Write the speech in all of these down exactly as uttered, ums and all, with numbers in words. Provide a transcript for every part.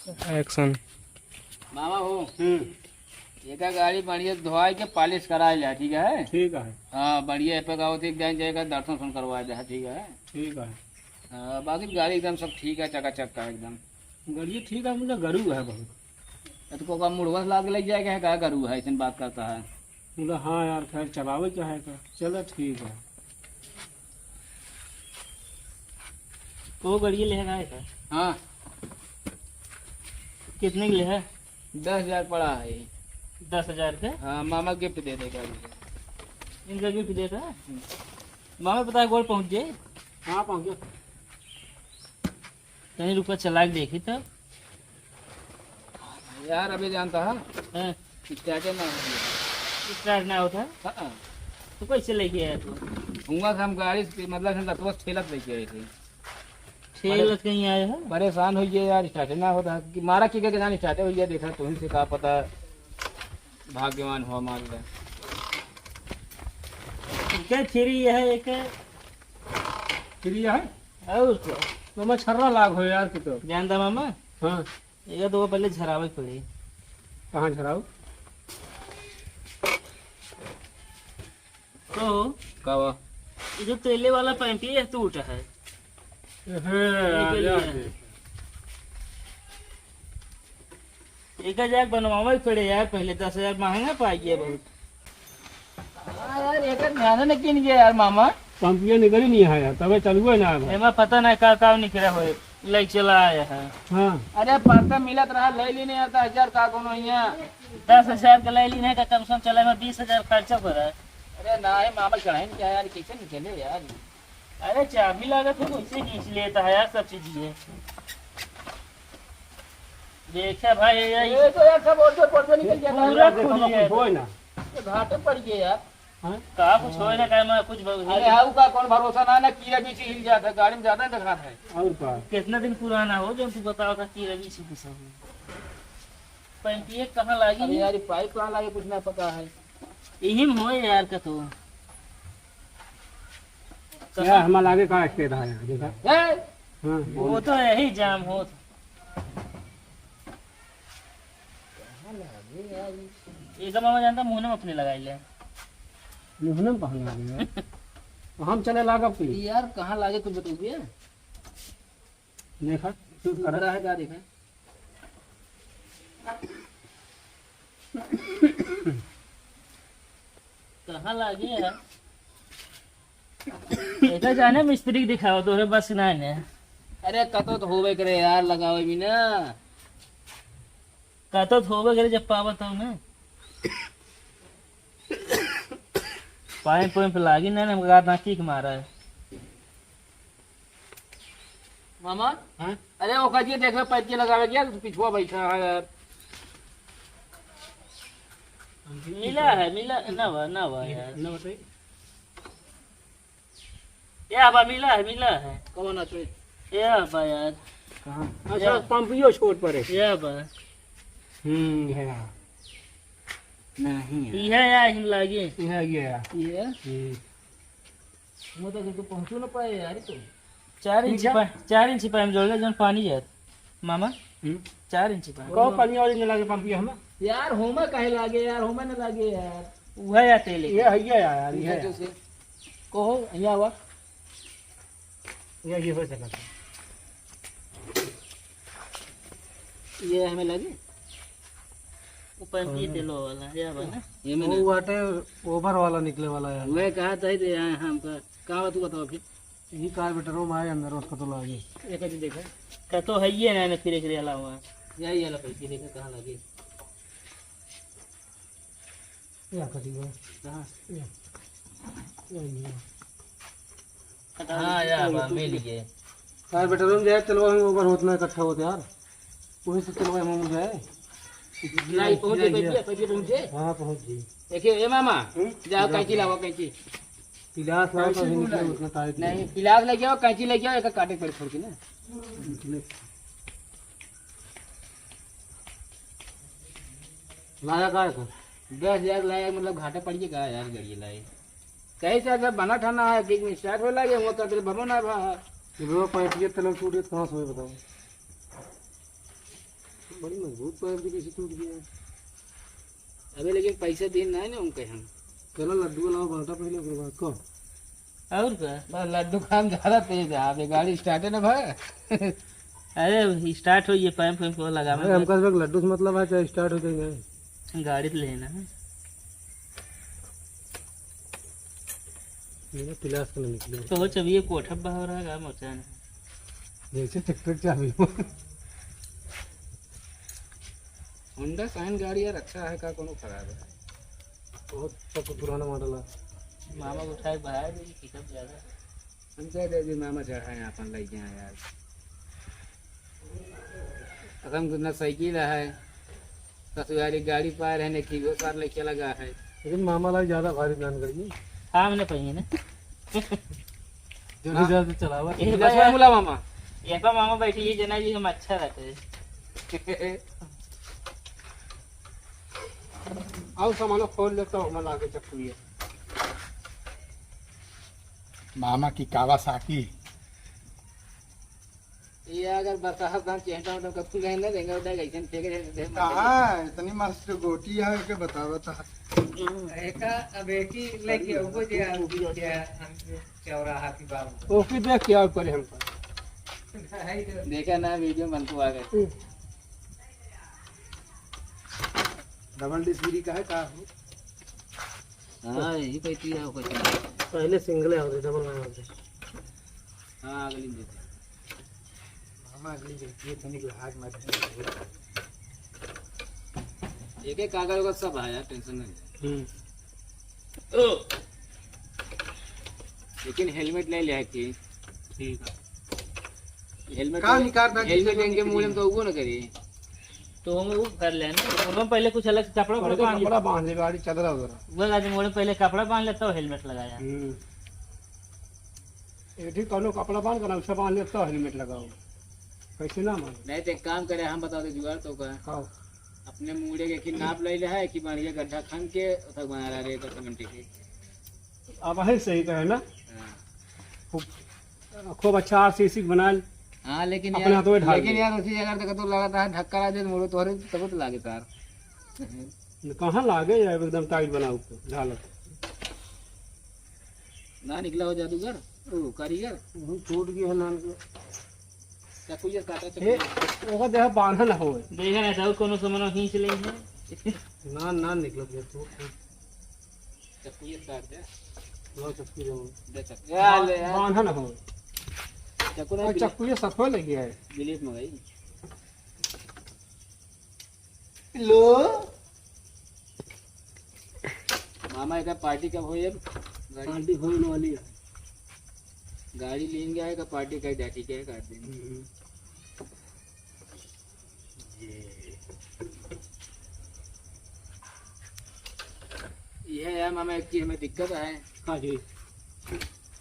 एक्शन। मामा हो, हम्म। एका गाड़ी बढ़िया धोआई के पालिश कराए ले, ठीक है? ठीक है। हाँ, बढ़िया ए पे गाओ, एक जान जाएगा, दर्शन उर्शन करवाए दे, ठीक है? ठीक है। हाँ, बाकी गाड़ी एकदम सब ठीक है, चकाचक का एकदम। गाड़ी ठीक है, मुझे गरू है बहुत। ए तो कोका मुड़वा से लाद के ले जाएगा है, का गरू है, ऐसे बात करता है। बोला, "हाँ यार, खैर चलावे के है तो।" चला ठीक है। वो गड़िया ले है का? हाँ। कितने के ले है? दस हजार पड़ा है। दस हजार के? हाँ, मामा गिफ्ट दे दे गाड़ी के। इनका गिफ्ट देता है? हम्म। मामा पता है गोल पहुँच जाए? हाँ, पहुँच गया। तनी रुका, चला के देखी तब। यार, अबे जानता है? हाँ। स्टार्टे ना होता है। स्टार्ट ना होता है? हाँ। तो कैसे लेके आया तू? हुआ था, हम गाड़ी से, मतलब, हम लतवा से ठेलत लेके आए थे। ठेलत कहीं आए हो? परेशान हो गए यार, स्टार्टे ना होता है। कि मारा कि के जान स्टार्टे हो गया, देखा तुम से का पता, भाग्यवान हुआ मार ले। क्या फ्री है एक? फ्री है? और क्या? तो मैं छर्रा लाग हो यार, कि तो। जानता मामा? हाँ। एका तो पहले झरावे के पड़ी। कहाँ झराऊ? तो का बा? ये जो तेले वाला पाइप है, ये टूटा है। एहे, निकल आ जा गया। एका जाके बनवावे के पड़े यार, पहले दस हजार महंगा पा गया बहुत। हाँ यार, एकर ध्यान न किन गया यार मामा। पंपिया निकल ही नहीं आया, तबे चालू है ना अब। एमा पता नहीं का का निकला होए, लइके चला आया है। हाँ। अरे पता मिलत रहा, ले ली नहीं आता हजार का कोनो हियाँ। दस हजार का ले ली नहीं का कम से कम चला में बीस हजार खर्चा पड़ा। अरे ना है मामा, चढ़ाइन क्या यार, कैसे निकले यार? अरे चाबी लागत है, वैसे खींच लेता है यार सब चीज ये। देखा भाई, ये ये तो यार सब ओर से, ओर से निकल गया। पूरा देखो खुल ना, गया। कुछ होए ना। ये घाटे पड़ गए यार। हाँ? का कुछ होए ना, का मैं कुछ ब-, अरे हाउ का कौन भरोसा ना, ना कीड़ा बीछी हिल जाता है, गाड़ी में ज्यादा दिखाता है। और का? कितना दिन पुराना हो जो तू बताओ था कीड़ा बीछी घुसा हो। पैंटिए कहाँ लागी? अरे यार, ये पाइप कहाँ लागे, कुछ ना पता है। यही में होए यार का तो। यार, हमार लागे का स्टेट है यार, देखा? ए! हाँ। वो तो यही जाम होत। कहाँ लागे यार? एक मामा जानता, मुँह में अपने लगाई ले। मुँह में पहना दे यार। हम चले लागब की? यार, कहाँ लागे कुछ बताओ भैया? देखा, तू करा। करा है का देखा? कहाँ लागे है? एका जाने मिस्त्री के दिखाओ, तोहरे बस ना है। अरे कतो तो होबे करे यार, लगावे भी ना। कतो तो होबे करे जब पावत हो ना। पाइप, पाइप लागी ना, हमका ना किक मारा है। मामा? हाँ? अरे, ओका जी, देख लो, पैप के लगावे गया, तो पिछुआ बैठा है यार। मिला है, मिला, ना हुआ, ना हुआ यार। ना बताइए। या बा, मिला है, मिला है। कौन है तो? या बा यार। कहाँ? अच्छा, या। पंपियो छोट पड़े। या बा। हम्म, है। नहीं है। इहे या, हिम लागे। इहे, ये है। ये? हम्म। मुँह तक तो पहुँचो ना पाए यार, तो। चार इंच ठीक है। पा-, चार इंच पाइप जोड़ ले, जौन पानी जात। मामा, हम्म। चार इंच पाइप। कहो पानी वाली न लागे पंपिया हमें? यार, होमा काहे लागे यार, होमा न लागे यार। उहे या तेल ये है। है, ये है यार, ये ये है। जैसे, कहो, यहाँ आवा। ये, ये हो सका। ये हमें लगे? वो पंप ये हाँ। तेलो वाला, ये वाला ना? ये में वो ना। वाटे ओवर वाला निकले वाला है। मैं कहा था ही तो यहाँ हमका, कहाँ तू बताओ फिर? ये कार्बेटरों में आए अंदर, उसको तो लागे। एक चीज देखा। का तो है ये ना, ना फिर एक रे अलावा। यही वाला पैसे देखा कहाँ लगे। या कटी हुआ। कहाँ? या। या, या। हाँ, या बा, मिल गए। कार्बेटरों में जाए, तेलवा में ओवर होत ना, इकट्ठा होत यार। वही से तेलवा में जाए। नहीं, पहुँचे, या, या। बैठिए, बैठिए, पहुँचे। हाँ, पहुँच गई। देखिए, ए मामा, हम्म? जाओ, कैंची लाओ, कैंची। पिलास लाओ, कैंची तभी निकले, उतना टाइट नहीं, नहीं। पिलास लेके आओ, कैंची लेके आओ, एक काटे पर फोड़ के ना। निकले। लाया का है तो? दस हजार लाया, मतलब घाटा पड़ गया का यार, गड़िया लाए। कहीं से अगर बना ठाना है, कि स्टार्ट हो लागे, वो कहते बनो ना भा। ये लो, पाइप ये तलब टूट गया, कहाँ से हुए बताओ? बड़ी मजबूत पाइप थी, कैसे टूट गया? अबे लेकिन पैसा दिन ना है ना उनके हम। चलो लड्डू लाओ, बांटा पहले, ओकरे बाद को। और का? बस लड्डू खान ज्यादा तेज है, अबे गाड़ी स्टार्ट है ना भाई। अरे स्टार्ट हो, ये पाइप, पाइप को लगा अरे हमका सिर्फ लड्डू से मतलब है, चाहे स्टार्ट हो चाहे नहीं। गाड़ी तो लेना है। मेरा क्लास का नहीं निकले। तो वो चाबी ये कोठा बाहर है, का मोचा है? जैसे ट्रैक्टर चाबी हो। Honda Shine गाड़ी यार अच्छा है का, कोनो खराब है? बहुत सब पुराना मॉडल है। मामा को उठाए बाहर भी पिकअप ज्यादा। हम कह दे जी मामा चढ़ाए अपन लइके आए यार। कसम से ना साइकिल है, ससुरारी गाड़ी पाए रहने की वो सार लइके लगा है। लेकिन मामा लाग ज्यादा भारी प्लान करिए। हाँ, हमने पहिए ना। जो भी ज्यादा चलावा। ये जैसे भाई मुला मामा। ये पर मामा बैठी, ये जना जी हम अच्छा रहते हैं। आओ सामानो खोल लेता हूँ, मैं लाके चक्कू ये। मामा की कावासाकी। ये अगर बरसात दान चेहटा उठा कब तू गए ना देंगे, उठा कैसे फेंक रहे थे। कहाँ इतनी मस्त गोटी है के बतावा था। एका अब एक ही लेके वो जे आ, जे आ, हम चौराहा की बाबू। ओके देख क्या करे हमको। देखा ना वीडियो मन को आ गए। हम्म। डबल डिस्क गिरी का है का हो? हाँ, यही कहती है, वो कहती है। पहले सिंगल है, डबल ना होते। हाँ, अगली में देते हैं। मामा, अगली में ये तनिक हाथ मार दे। एक एक कागज वगैरह सब है यार, टेंशन नहीं है। हम्म। ओ। लेकिन हेलमेट नहीं ले आए थे। ठीक है। हेलमेट का नहीं, निकाल रहा हेलमेट किसी को इनके मुंह में तो वो ना करिए। तो हम वो कर लेना, ओढ़म पहले कुछ अलग कपड़ा पहले उपड़ा बांध कपड़ा ले। बांध ले, गाड़ी चदरा उदरा। वो गाड़ी मोड़े पहले कपड़ा बांध लेता हूँ, हेलमेट लगाया। हम्म। एक ठीक कौनो कपड़ा बांध कर, उसे बांध लेता हूँ, हेलमेट लगाओ। कैसे ना माने? नहीं तो एक काम करे, हम बता दे जुगाड़ तो का। हाँ। अपने मुड़े के कि नाप ले ले है कि बढ़िया गड्ढा खन के उधर बना रहा रे, सीमेंट के। अब है सही कहे ना? हाँ। खूब, खूब अच्छा आरसीसी बनाल। हाँ, लेकिन अपने यार, हाथों में ढाल लेकिन दे। यार, उसी जगह तक तो लगातार धक्का ला दे, मोड़ो तोहरे तब तो लागे तार। कहाँ लागे यार, एकदम टाइट बनाओ के ढालत। ना निकला हो जादूगर, ओ, कारीगर। हम्म, टूट गया है नान के। चाकू ये काटा, चाकू। ए, ओका देह बांधल हो। देखे ना, चाकू कोनो समनो खींच ले है। ना, ना निकलत है, टूट, टूट। चक्कू ये काट दे। लो चक्कू दे। दे चक्कू। या ले यार। बांधा ना हो। चक्कू नहीं, और बिल- चक्कू ये सफल है क्या है? बिलीफ मंगाई। लो। मामा, एका पार्टी कब होई अब? गाड़ी पार्टी होने वाली है। गाड़ी लेंगे, आएगा पार्टी का, डाटी के काट देंगे। हम्म। ये। ये है यार मामा, एक चीज में दिक्कत है। हाँ जी।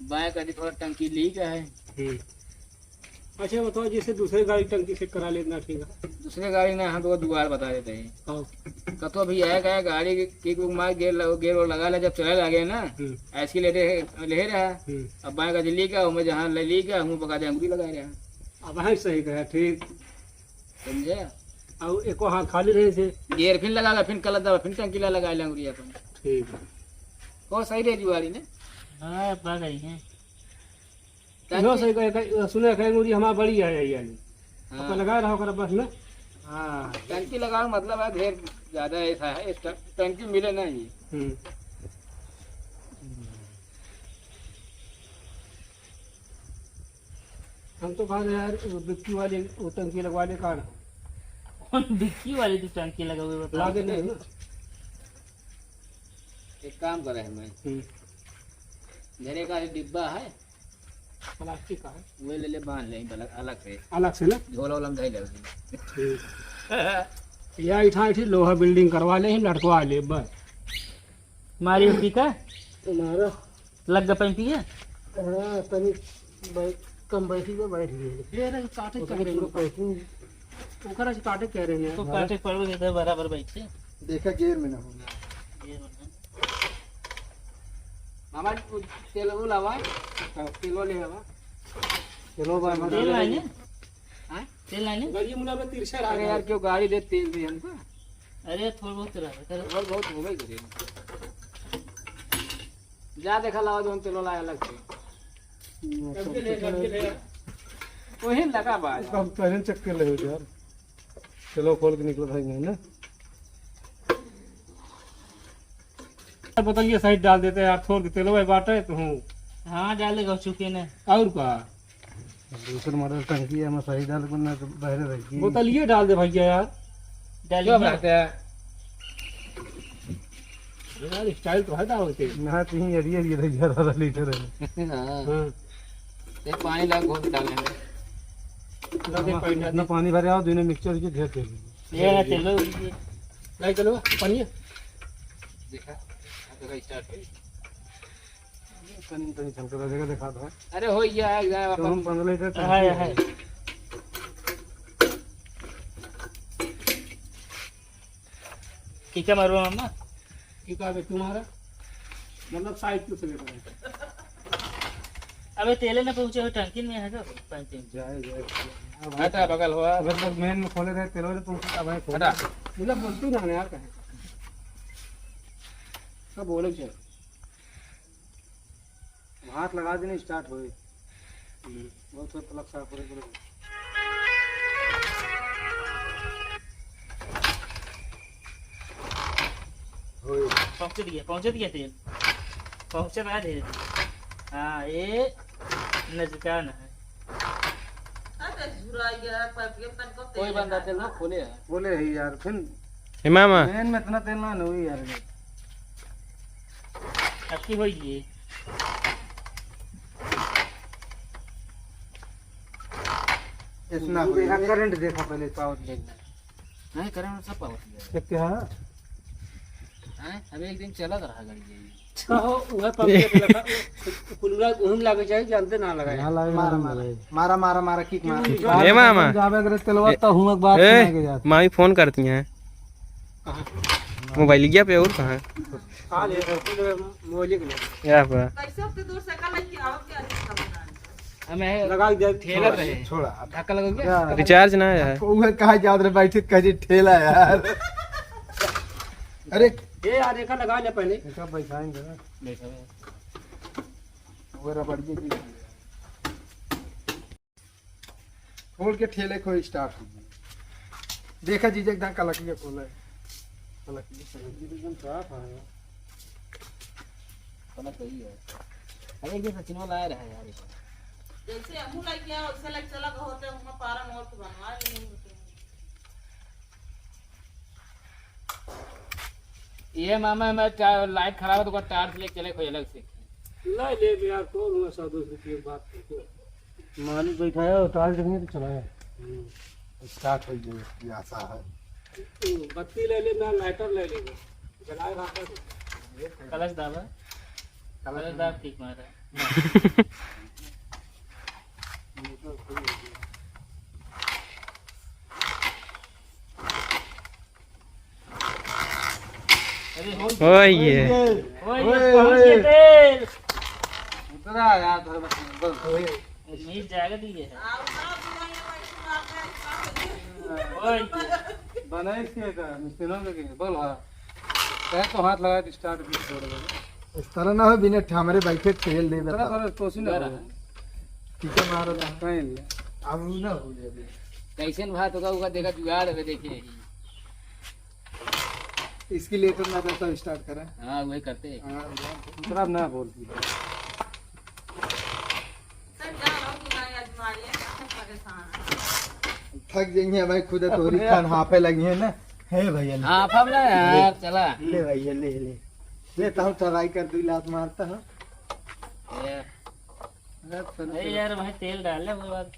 बाएं का थोड़ा टंकी लीक है। हम्म। अच्छा बताओ, जैसे दूसरे गाड़ी टंकी से करा लेना, ठीक है। दूसरे गाड़ी ना, हम तो दुआर बता देते हैं। हाँ। कतो भी आएगा गाड़ी के, के को मार गेयर लगो, गेयर वो लगा ले, जब चले लगे ना, हम्म। ऐसी ले रहे, ले रहा। हम्म। अब बाएं का लीक है, उमें जहाँ ले लीक है, हम बका दे अंगुरी लगा रहे हैं। अब है सही कहा, ठीक। समझे? और एको हाथ खाली रहे से। गेयर फिर लगा ला, फिर कलर दबा, फिर टंकी ला लगा ले अंगुरिया अपन। ठीक है। वो सही रहे जुआड़ी ने। हाँ, अब आ गई है। टंकी यो सही कहे, कहे, सुने कहे अंगुरी हमारा बड़ी है, यही वाली। हाँ। अपन लगा रहा होकर बस ना। हाँ, टंकी लगाओ मतलब है ढेर ज्यादा ऐसा है, इस ट-, टंकी मिले नहीं। हम्म। हम तो कहा यार, वो डिक्की वाली वो टंकी लगवा ले, कहाँ? कौन डिक्की वाली तू टंकी लगा हुई, बता? लागे नहीं ना। एक काम करे हमें। हम्म। मेरे का एक डिब्बा है। प्लास्टिक का है। वो ले ले, बांध ले, अलग, अलग से। अलग से ना? झोला वोला में धई ले। ठीक। या इठा इठी लोहा बिल्डिंग करवा ले, लटकवा ले, बस। मारी होती का? तुम्हारा। लग गया पंपिया? हाँ, तनी बै-, कम बैठी पे बैठ गई। ये रे, काटे ओकरे कह रहे हैं। पूरा पैकिंग। ओकरा से काटे कह रहे हैं। तो हाँ। काटे पड़ो, इधर बराबर बैठे। देखा, गेयर में ना हो। ये बना। मामा, तेल वो लावा। हाँ। तेल वो ले आवा। चलो, भाई, तेल लाएंगे? हाँ? तेल लाने? गाड़ी मुना में तिरछा रहा अरे यार, क्यों गाड़ी दे, तेल दे हमको। अरे, थोड़ा बहुत रहा, कर। और बहुत हो गई करे। जा देखा, लावा, जौन तेल लाया अलग से। कब के ले, कब के ले? वही लगा बा। अब पहले चक्कर ले हो यार। चलो, खोल के निकलो भाई, मैं ना। बोतलिया सही डाल देते यार, थोड़ के तेल भाई बाटे तो हूँ। हाँ, डाले गो चुके ने। और का? दूसर मॉडल टंकी है, हम सही डाल को ना तो बहरे रह गई। बोतलिया डाल दे भैया यार। डाल क्या दिया। बात है? यार, स्टाइल तो है, डाल के। ना, तीन एरिया, ये रह गया, आधा लीटर है। हाँ। हाँ। ये पानी ला घोल डाले हैं। इतना पानी भरे आओ, दोनों मिक्सचर के ढेर कर दीजिए। ये ना चलो। नहीं चलो, पानी है। देखा, देखा, स्टार्ट है। तनी, तनी छलका दे, देखा, देखा दो। अरे, हो गया, एक जगह तो हम अपन पंद्रह लीटर टंकी है, है। है। ठीक है, मारो मामा। ठीक है, अबे तुम्हारा, मतलब, साइड से लेकर आए। अबे, तेले न पहुंचे हो, टंकी में है का? पानी टंकी। जाए, जाए, जाए। अब हटा, बगल हुआ। अगर तक मेन में खोले रहे, तेल वाले पहुंचे, अब है खोले। हटा। मतलब, बोलती ना यार, कहे। सब बोले चल। हाथ लगा देने, स्टार्ट होए। हम्म। बहुत, बहुत प्लग साफ करे, करे। होए। पहुंच दिया, पहुंच दिया तेल। पहुंच रहा है धीरे धीरे। हाँ, ये नजकान है। अरे, झुरा गया, पाइप के तनको तेल कोई बंदा है। तेल ना खोले है। खोले है यार, फिर ए मामा। मेन में इतना तेल ना होई यार। अबकी होई ये। इतना होई। देखा, करंट देखा पहले, पावर देखना। नहीं, करंट सब पावर दिया। क्या, क्या? हैं? अबे एक दिन चलत रहा गाड़ी ये। कहो, वह पंखे पे लगा, कुलरा घूम लागे चाहे, जानते ना लगाए। ना लागे, मारा, ना मारा। लगाए। मारा, मारा, मारा, किक मारा। ए मामा। जाबे करे तेलवा ए, तो हुआ बात ए, सुना के जात। मामी फोन करती हैं। कहाँ? मोबाइलिया पे और कहाँ? कहाँ ले रहे हो? मोबाइल के लिए। या बा। कैसे उतने दूर से कल लेके आओ, क्या दिक्कत है? हमें लगा दे, ठेला छोड़ा, पे है। छोड़ा। धक्का लग गया? क्या? रिचार्ज ना आया है। उहे कहा जात रहे, बैठे कहे ठेला यार। अरे। ए यार, एक लगा ले पहले। एक बैठाएंगे ना। बैठा है। वो रबड़िए की। खोल के ठेले को स्टार्ट हो गई। देखा जीजा एकदम कलकिया खोला है। कलकिया, कलकिया एकदम साफ है। कलक सही है। अरे, ये सचिनवा लाया रहा है यार, ये तो। जैसे हमहू लाइक गया, वैसे लाइक चला गए होते, हम पारा मोड़ के बनवा लिए होते। ये मामा, मैं टा-, लाइट खराब है तो ओकर टार्च लेके चले कोई अलग से। ला ले यार, कौन हुआ सौ दो सौ रुपये की बात करते? मालिक बैठा है और टार्च नहीं तो चलाया। हम्म। स्टार्ट हो जाए, ये आशा है। हम्म, बत्ती ले ले, मैं लाइटर ले लेंगे। जलाए रहा था। क्लच दाबा। क्लच क्लच दाब, ठीक मारा। अरे, हो ओए ये। ओए, ये ओए, पहुंच ओए। गए तेल। उतरा यार, थोड़ा बस, बस। मिल जाएगा, ठीक है। ओए। बनाइस के का, मिस्त्रियों के के, बोल, हाँ। कहे तो हाथ लगा के स्टार्ट भी छोड़ दे। इस तरह ना हो, बिना ठामरे बैठे ठेल दे उतरा बता। थोड़ा कोशिश ना करा। हो। ठीक है, मारो ना। कहीं ले। अब ना हो जाए। कैसे भात होगा, होगा, देखा जुगाड़ है, देखिए। इसकी लेटर ना करता, स्टार्ट करा। हाँ, वही करते हैं। हाँ, दूसरा ना बोल दिया। थक जाइए भाई, खुद तोरी खान हाफे लगी है ना। हे भैया, ले। हाँ, हाफा ना यार, चला। ले भैया, ले, ले। ले, तो हम ट्राई कर दू, लात मारता हूँ। ये। अरे, चलो, अरे चलो। यार, भाई, तेल डाले वो बात।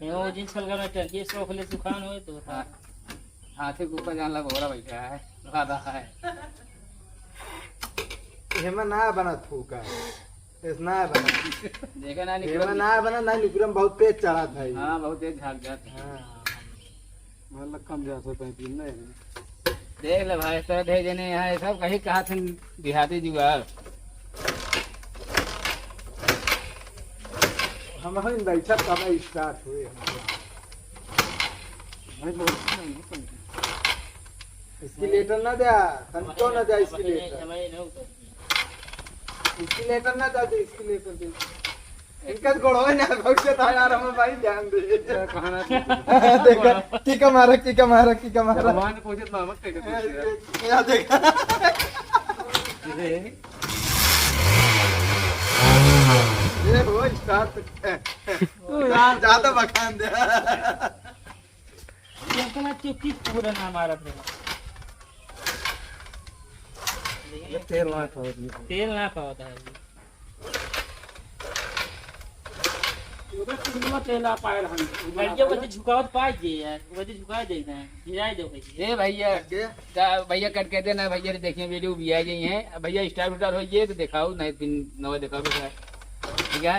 ये वो जिन छलका में टंकी से ओखले सुखान होए तो। हाँ। हाथी के ऊपर जान ला भोरा बैठा है, आधा है। हेमा ना बना फूका, इस ना बना। देखा ना, हेमा निकलम ना बना, ना निकलम बहुत तेज चढ़ा था ये। हाँ, बहुत तेज झाग जात है। हाँ। मतलब कम जा सकता है, तीन नहीं। देख ले भाई, इस तरह ढेर जने यहाँ, ये सब कहीं कहा थे देहाती जुगाड़। हम हमें बैठक कब स्टार्ट हुए हम। अरे, बहुत नहीं है, कोई नहीं। Escalator ना द्या, तनको ना द्या escalator। Escalator ना द्या, तो escalator दे। इनका गोड़वा ना, भविष्य था यार, हम भाई ध्यान दे। क्या कहना? देखा, किक मारा, किक मारा, किक मारा। भगवान को जितना मत कह दे। या देखा। ये हो start। यार, ज्यादा बखान दे। ये अपना चुकी पूरा ना मारत है। ये तेल ना पावत है। तेल ना पावत है। उधर चुंगला तेल आ पाए रहन। भैया, वो तो झुकावत पाए जे यार, वो तो झुका दे ना, हिलाई दो भैया। ए भैया, का भैया कट के देना भैया, देखिए video भी आ गई है। अब भैया start उटार हो ये तो दिखाओ, नहीं तीन नवा दिखाओ बेटा। ठीक है?